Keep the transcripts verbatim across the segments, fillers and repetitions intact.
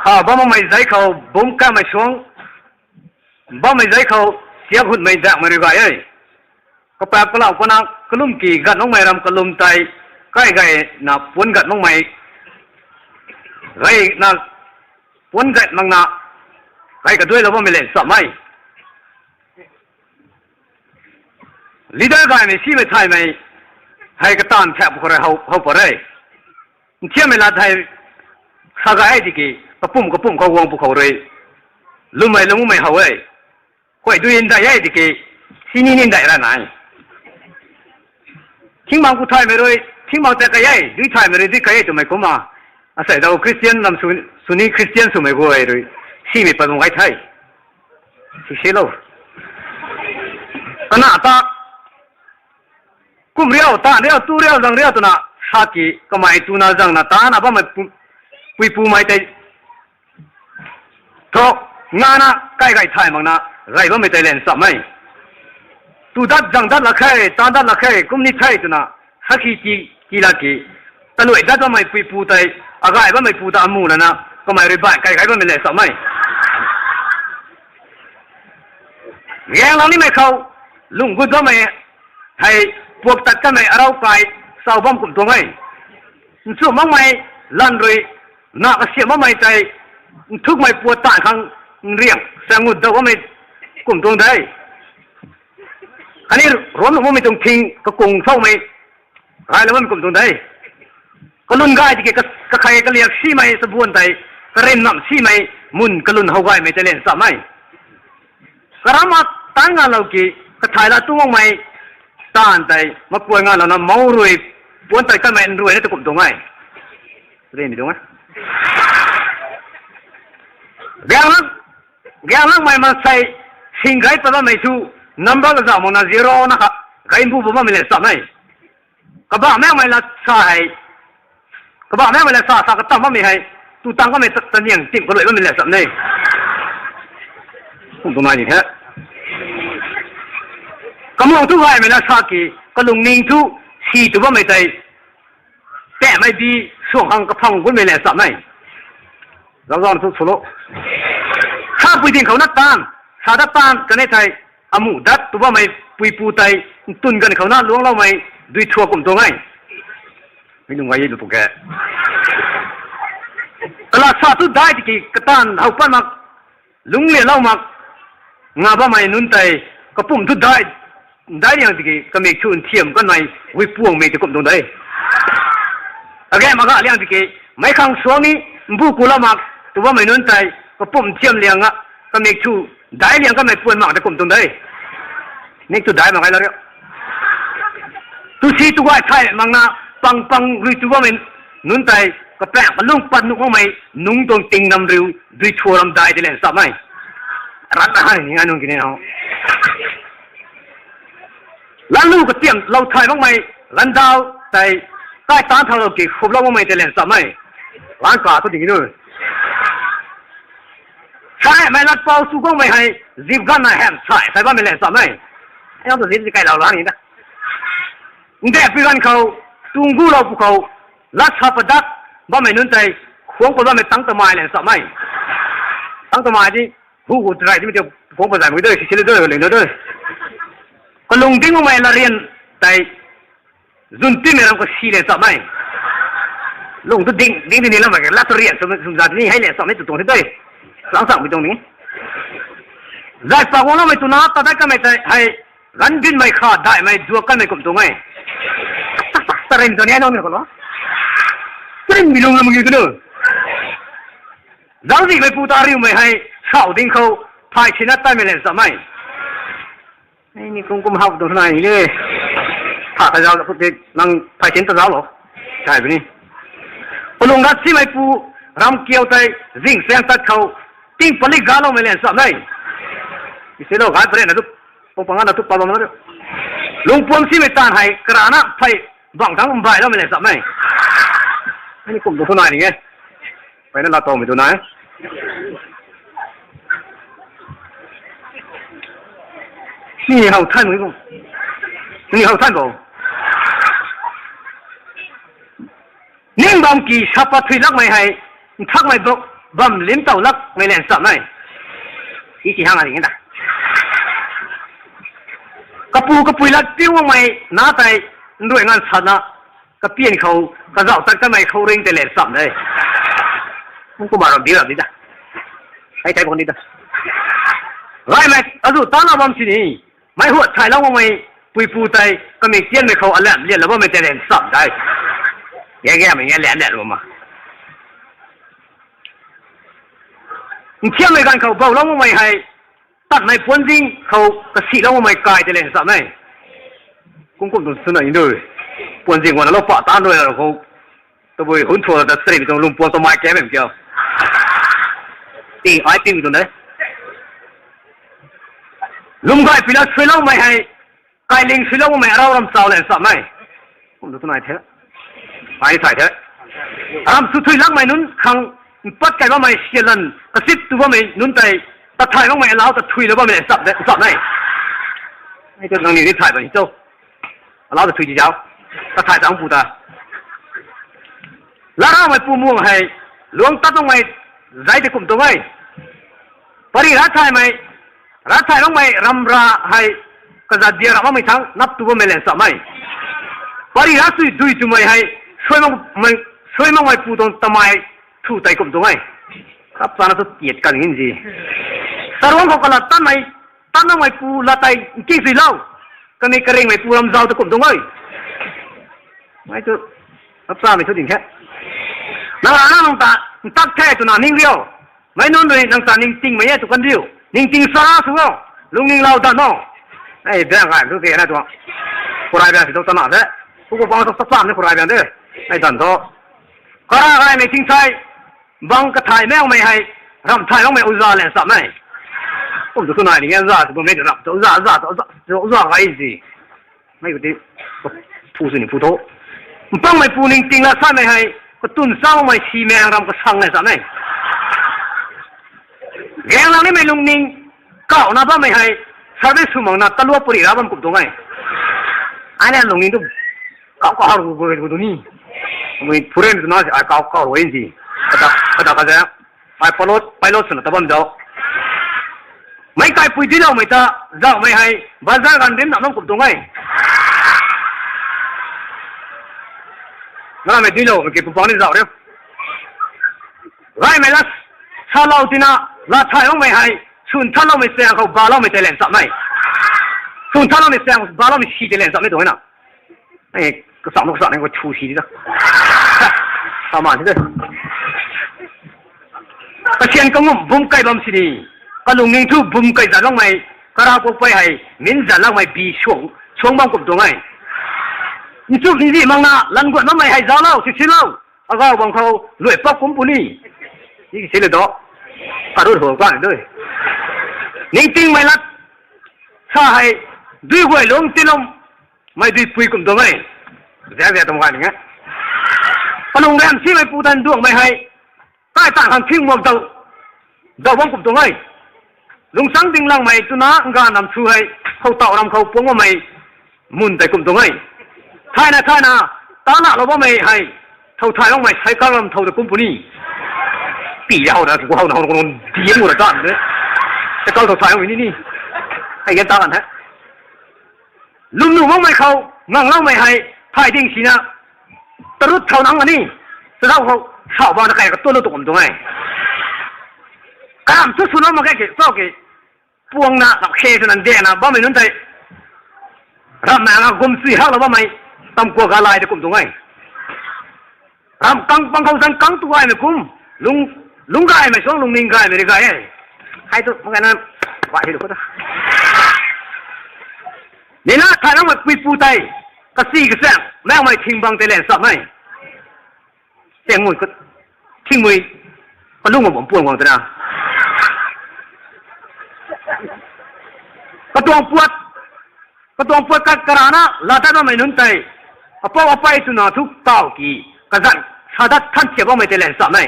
Ha bammei zei khou bumc kamei suang, bammei zei khou siak hunmei dakmei rui gay e. Kapaap kalau pana kalum ki gat makmei ram kalum tei, kai gayna puanc gat makmei, gayna puanc gat makna, gay kaduailou bammei le samei. Leader gaymei simei thaymei hei kataanv thak pwkhou rui how, how pat re. Nthiammei lat hei sa gay tiki kapumc kapumc khou guang pwkhou rui lwmmei lwmmei how e. Khuay dui ndai e tiki sini ni ndai ra nai. Thingmang ku thaymei rui thingmang ta kai e, dui thaymei rui dui kai e twmei kumna, asei dau Christian lam sw, suni Christian swmei guay rui simei pat bam gay the. Siselo. Kana ta kum riau, taanv riau, tu riau, zang riau twna sa ki kamei tuna zangna tana bammei pu-, puipumei tei thu ngana kai gay thay makna gay bammei tei le nsamei. Tu dat zang dat lak khe, taanv dat lak khe, kum ni the twna sakhi ti, ti lak ki, taluai dat bammei puipu tei, agay bammei pu ta amu lana kamei rui baih kai gay bammei le nsamei. Gaenglang nimei khou lung gut bammei hei puak tat kanmei arau kai chau bam kum tuang e. Nchu makmei lan rui na kasiam bammei tei nthukmei puat tan khang nriang sa ngut dau bammei kum tuang de. Khatni ruanc nuh makmei tuang thing kakung thoumei gaylou bammei kum tuang de. Kalun gay tiki ka, kakhei kaliak simei chabuan tei, karin nam simei mun kalun how gaymei tei le nchamei. Karam a tan ngalou ki, kathai la tu makmei taanv tei makuan ngalouna mou rui puan tei kanmei nruaina ta kum tuang e. Rimei tuang e. Gaenglak, gaenglakmei maansei sing gay pat bammei thu number kazauh makna zero na kha gay mbu bam bammei le ncham e. Kabah makmei lat sa hei, kabah makmei lat sa, sa katam bammei hei, tu tang kamei ta, taniang tim kaluai bammei le ncham e. Kum tuang nai ni the. Kamuang thu gaymei lat sa ki, kalungning thu si tu bammei tei, pehmei bi suang khang kaphang gunmei le ncham e. Zauzauna thu swlou. Sapui ding khou na taanv, sa dat taanv kanei thei, amu dat tu bammei puipu tei, ntun ganv khou na luangloumei dui thua kum tuang e. Mi lung gay e lu pung khe. Kala sa tu dai tiki kataanv how pat mak, lungc lialou mak, nga bammei nunc tei, kapumc thu dai, dai liang tiki kamik thu nthiam kanmei, guipuangmei tei kum tuang de. Agay maga liang tiki, meic khang suang ni, mbu kulou mak, tu bammei nunc tei, kapumc nthiam liang a, kamik thu, dai liang kanmei puan mak tei kum tuang de. Mik thu dai mak gay la riu. Tu si tu gay thay makna, pang pang rui tu bammei nunc tei, kapaeng kalung pat nuh makmei, nungc tuang ting nam riu, dui thua ram dai tei le ncham e. Rat na han ni ngai nung kini ho. Lanlu katiam lou thay makmei, landau tei, kai taanv thaulou ki khuplou makmei tei le ncham e. Lan ka thu ding nu. Saimei lat pau su guangmei hei, zip ganna hem sai, sai bammei le ncham e. Yang tu zip zi kailou la ni da. Ndepui ganv khou, tungc gulou pwkhou, lat sa padat bammei nunc tei, khuang pat bammei tang tamei le ncham e. Tang tamei di, hu gu trai dimei tei, khuang pat zay mui de, sisili de, ling de. Kalung ding makmei larian tei, zun timei ram kasi le ncham e. Lung tu ding, ding di ni lam mak ke, lat tu rian, sum, sum zat ni hei le ncham e tu tuang the de. Lang changmei tuang ni. Zay pa guangloumei tuna, ta dai kanmei tei, hei, gan binmei kha, daihmei, duak kanmei kum tuang e. Ta rim tuang ni, nang ni khou lo. Rim mi lung lam gi tu nu. Zauczihmei pu ta riumei hei, sau ding khou, phay sina taimei le ncham e. Ni kum kum how tuang nai ni de. Pha ta zauc khou tei, nang phay sin ta zauc lo. Kai puni. Palung rat simei pu, ram kiu tei, zing chaeng tat khou, ting palik galoumei le ncham e. Isilou gay pare na tu, pang pang na tu pa bam na tu. Lungpuam simei taanv hei, karana phey bang tang mbaihloumei le ncham e. Ni kum tu nai ni e. Peyna laa towmei tu nai. Ni how than mei bo. Ni how than bo. Ning bam ki sapa thuilakmei hei, nthakmei bo, bam lim tow lakmei lan cham e. I ti hang a ding e ta. Kapu kapui lat piu makmei na tei nruai ngan sana, kapian khou, kazauh tat kamei khou ring tei lan cham de. Kum kumna ram di ram di ta. Hei thei bang di ta. Gaymei azu tana bam sini. Mei huat thailou makmei puipu tei kamik tianmei khou alam lianlou bammei tei lan cham de. Ge ge mei ge lan lan bam ma. Nthiammei ganv khou boulou makmei hei, tatmei puanzing khou kasilou makmei kai tei lan cham e. Kum kum tu swna i dui. Puanzing guanna lou pa tan rui la khou. Tabui hun thua ta sri tuang lungpuang ta mai ke bam kiu. Ting ai ting tu ne. Lum gay pila suilou makmei hei, kailing suilou makmei arau ram chau lan cham e. Kum tu tu nai the. Ai thai the. Aram sw thui lakmei nunc khang mpat kai bammei sialan, kasip tu bammei nunc tei, tathay makmei alau ta thuilou bammei chap de, chap e. Ai tu nang ni ni thay bam hi cho. Alau ta thui di zau. Tathay tang pu ta. Laraumei pu muang hei, luang tat makmei zai tei kum tuang e. Pari ra thaymei, ra thay makmei ram ra hei, kazat dia ra makmei thang nap tu bammei lan cham e. Pari ra sui dui twmei hei, suai makmei, suai makmei pu tuang tamei thu tei kum tuang e. Kap chana tu tiat kan ngin zi. Taruang khou kalat tanmei, tan makmei pu lat tei nking suilou. Kani karingmei pu ram zau ta kum tuang e. Mei tu, kap chamei thu ding khe. Nang a nang ta, ntak the twna ning riu. Mei nunc rui nang ta ningtingmei e tu kan riu. Ningting sa sw o. Lungning lau dan o. Ei, bang gay tu ke na tuang. Khuray bang si tu tana the. Ku ku bang tu sa cham ni khuray bang de. Ei dan thu. Kara gaymei tingthai. Bang kathay makmei hei, ram thay makmei uza lan cham e. Kum tu tu nai ni nge za tu bammei ram tu uza, uza tu uza, uza gay si. Mei ku ti, phu sw ni phu tho. Mpangmei pu ningting la samei hei, katun sa makmei simeng ram kasang lan cham e. Gaeng lang nimei lungning, kauhna bammei hei, service sw makna talua puri ra bam kum tuang e. Ai na lungning tu, kau kau ru gu gu du ni. Mui phuren tu na si ai kau kau rui si. Kata kata kaza. Ai pilot, pilot swna ta bam zau. Meic kaipui diloumei ta, zaumei hei, bazar ganv rim na nang kum tuang e. Namei diloumei ki pupang ni zau riu. Gaymei la, salou tina, la thay makmei hei, swn thanloumei chaeng khou baloumei tei lan cham e. Swn thanloumei chaeng baloumei si tei lan cham e tuang e na. Ei, kasam kasam ni khou thu si di ta. Kaman si de. Kasian kangum bum kai bam sini. Kalungning thu bum kai zan lakmei. Kara kuak pei hei, min zan lakmei bi suang, suang bam kum tuang e. Nchuk nzi makna, lan guan makmei hei zauclou, sisilou. Agau bang khou, luai pak kum puni. Ni sile do. Karut ho kan dui. Ningtingmei lat. Sa hei, dui guay lung tilum. Mei dui pui kum tuang e. Zia zia tuang gay ni nge. Kalung ram simei pu tan duangmei hei. Kai tang khang thing muak dau, dau bam kum tuang e. Lungchang ding langmei twna ngga nam thu hei, khou tau ram khou puang bammei mun tei kum tuang e. Thayna thayna, ta lahlou bammei hei, thow thay makmei cycle ram thow ta kum puni. Pi zauh na, gu how na, how na, di mu ra tan de. Cycle thow thay makmei ni ni. Hei gan ta kan the. Lwmnuh makmei khou, ngangloumei hei, thay ding sina, tarut thau nang ani, tazauh khou, sau bang na kai katuanlou tu kum tuang e. Karam thu swlou mak ke, ke, cho ke, puangna, lam khe swna, dena, bammei nunc tei, ramna nga gum chui haklou bammei, tam kua galai de kum tuang e. Ram kang pang khou zan kang tu gaymei kum, lung, lung gaymei suang lungning gaymei ri gay e. Hei tu, mak gayna, bai hei lu khou ta. Nina thay nangmei puipu tei, kasi kachaeng, nangmei thing bang tei lan cham e. Chaeng mui, thingmui, kalung bam puang guang twna. Katuang puat, katuang puat kat karana, laa tat bammei nunc tei, apou apei twna thu taw ki, kazanc, sadat than thiap bammei tei lan cham e.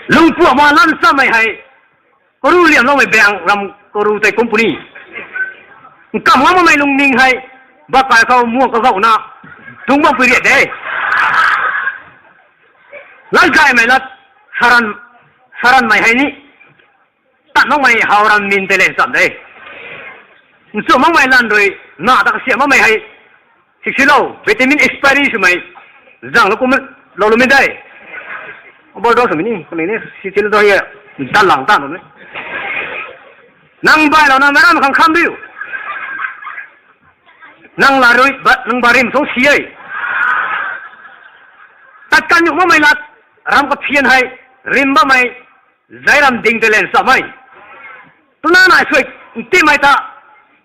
Lungpuak ma lan chammei hei, karu liamloumei baeng ram karu tei kum puni. Nkam ngam makmei lungning hei, bakai khou muak kagauhna, dungc bampui riat de. Lat gaymei lat, saran, saranmei hei ni, tat makmei how ram min tei lan cham de. Nchumh makmei lan rui, na ta kasiam makmei hei, sik silou, vitamin expiry swmei, zang lou kum, lou lumei de. Bor dou swmei ni, kani ni, si chil dou ye, dan lang tan lou ni. Nang bai lou na, mei ram khang kham diu. Nang la rui, but nang ba rim song si e. Tat kan nuh makmei lat, ram kathian hei, rim bammei, zai ram ding tei lan cham e. Tuna nai suai, ntimei ta,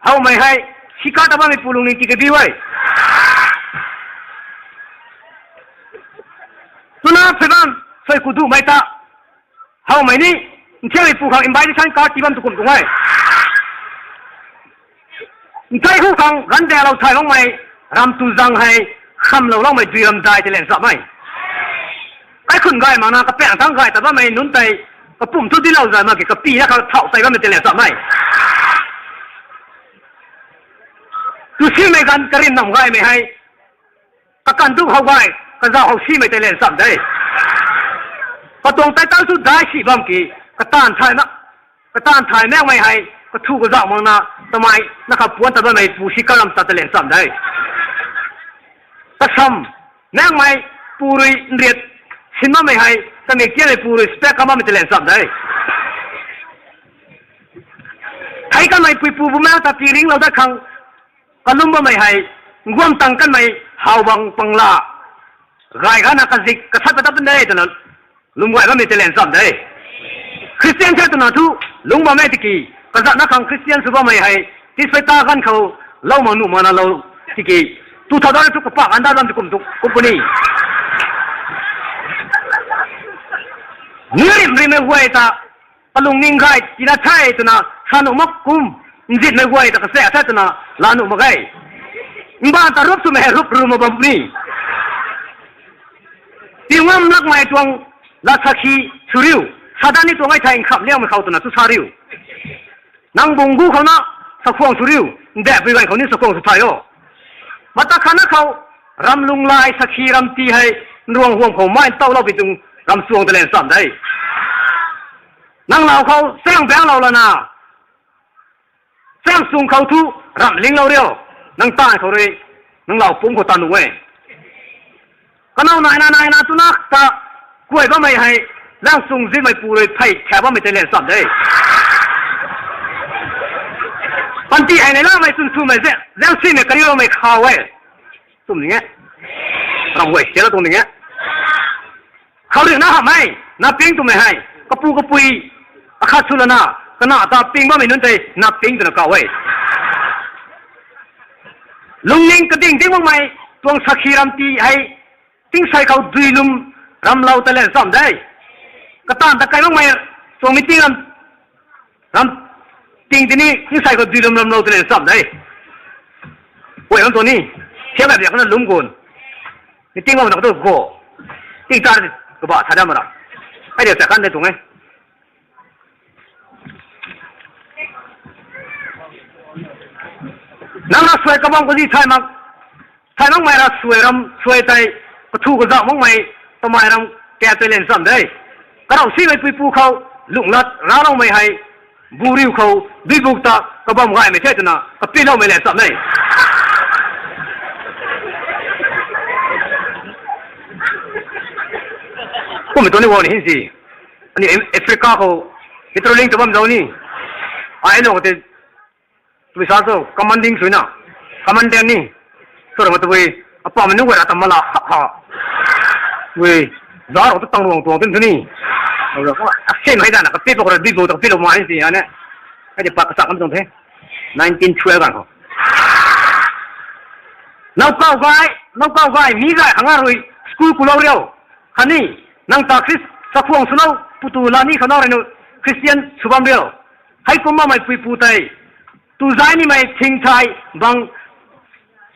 howmei hei, sika ta bammei pu lungning ti kabi e. Tuna phey bam, suai kuduhmei ta, howmei ni, nthiammei pu khang invitation card ti bam tu kum tuang e. Nthei hu khang ganv dalou thay makmei, ram tu zang hei, khamlou loumei dui ram dai tei lan cham e. Kaikhun gay mak na, kapaeng thangc gay ta bammei nunc tei, kapumc thu dilou zay mak ki, kapina khang thau tei bammei tei lan cham e. Tu simei ganv karim nam gaymei hei, kakan duk how gay, kazauh how simei tei lan cham de. Katuang title thu dai si bam ki, kataanv thay na, kataanv thay makmei hei, kathu kazauh mak na, tamei, na kha puan ta bammei pu si karam ta tei lan cham de. Kasam, makmei, pu rui nriat, sin makmei hei, kamik tianmei pu rui spec kam bammei tei lan cham de. Thei kanmei puipu bumaeng ta tiringlou dat khang, kalum bammei hei, nguam tang kanmei, how bang pangla, gay gana kazik, kasat pat tat pun de twna, lum gay bammei tei lan cham de. Christian the twna thu, lungc bammei tiki, kazatna khang Christian sw bammei hei, tisei ta ganv khou, lou mak nuh mak na lou, tiki, two thousand thu kapak anda lam ti kum tu, kum puni. Ni rim rimei guay ta, kalungning gay tina the twna, sa nuh mak kum, nzitmei guay ta kasa the twna, la nuh mak ge. Mbaanv ta rup swmei hei rup ru mak bam puni. Tii ngam lakmei tuang, lat sakhi, sw riu. Satan ni tuang ai thei nkham liangmei khou twna tu sa riu. Nang bung gu khou na, sakhuang sw riu. Ndapui ganv khou ni sakhuang sw thay o. Mata khatna khou, ram lunghlaic sakhi ram ti hei, nruang huam khou mai ntauloupui tuang, ram chuang tei lan cham de. Nang lau khou, chaeng baenglou lana, chaeng sung khou thu, ramh linglou riu, nang taanv khou rui, nang lau pumc khou ta nuh e. Kanow naina naina tuna ta, kuay bammei hei, laeng sung zimei pu rui phey kha bammei tei lan cham de. Panty hei nei lamei chwn swmei ze, zaeng simei kariuloumei khou e. Tum ning e. Ram guay siala tuang ning e. Khou rui na hamhmei, na ping twmei hei, kapu kapui, akhat sw lana, kana ta ping bammei nunc tei, na ping twna kau e. Lungning kading ding makmei, tuang sakhi ram ti hei, tingsei khou dui lwm ramlou tei lan cham de. Kataanv ta kai makmei, tuang meeting ram, ram, ting tini, tingsei khou dui lwm ramlou tei lan cham de. Guay ram tuang ni, thiak la biak na lum gun. Meeting bam na katu go. Ting tar kaba sa dam ra. Ai de sa kan de tuang e. Nang na suai kabam kazi thay mak, thay makmei ra suai ram, suai tei, kathu kazauh makmei, tamei ram, kat tei lan cham de. Karau simei puipu khou, lunglat, raloumei hei, bu riu khou, duibuk ta, kabam gaymei the twna, kapiloumei lan cham de. Kummei tuang ni guang ni hin si. Ani Africa khou, patrolling ta bam zau ni. Ai lung kate, twmei sa tu, commanding suina, commandant ni. Sw ra ma tabui, apamei nunc guay ra tam mala, ha, ha. Ui, za rou tu tang ruang tuang tin tu ni. Asen hei dana, kapipou ra, dipou ta kapilou ma hin si, ane. Hei de pat kachak kan tuang the. Nineteen twelve kan khou. Nowkaw gay, nowkaw gay, mi gay khang a rui, school kulou riu. Khatni, nang ta Khrist, sakhuang swlou, putu la ni khou nau rui nu, Christian sw bam riu. Hei kum bammei puipu tei, tu zai nimei thingthai bang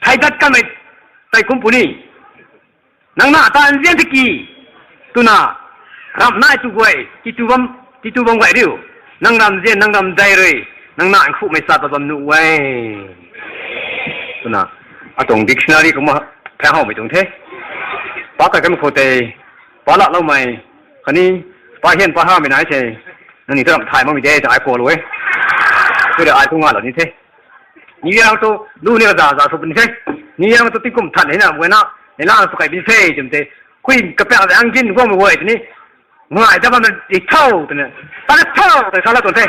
thai dat kanmei tei kum puni. Nang na ta nzian tiki, twna, ramh nai tu guay, titu bam, titu bam guay riu. Nang ramzian, nang ramdei rui, nang na nkhumei chat bam nuh e. Twna, atuang dictionary kumna, phang howmei tuang the. Pa kai kamei khou tei, Palakloumei khatni pahian pahamei nai se, nangniw ta ramh thay makmei de twna ai kalou e. Tui rui ai tu ngalou ni the. New Year tu lu ni kaza za sw puni the. New Year tu tingkum than hei na guayna neihla sw kai puni the twmei tei, hui kapak de anggin guangmei guay tei ni, ngai ta bam di tho twna, ta ni tho twna salou tuang the.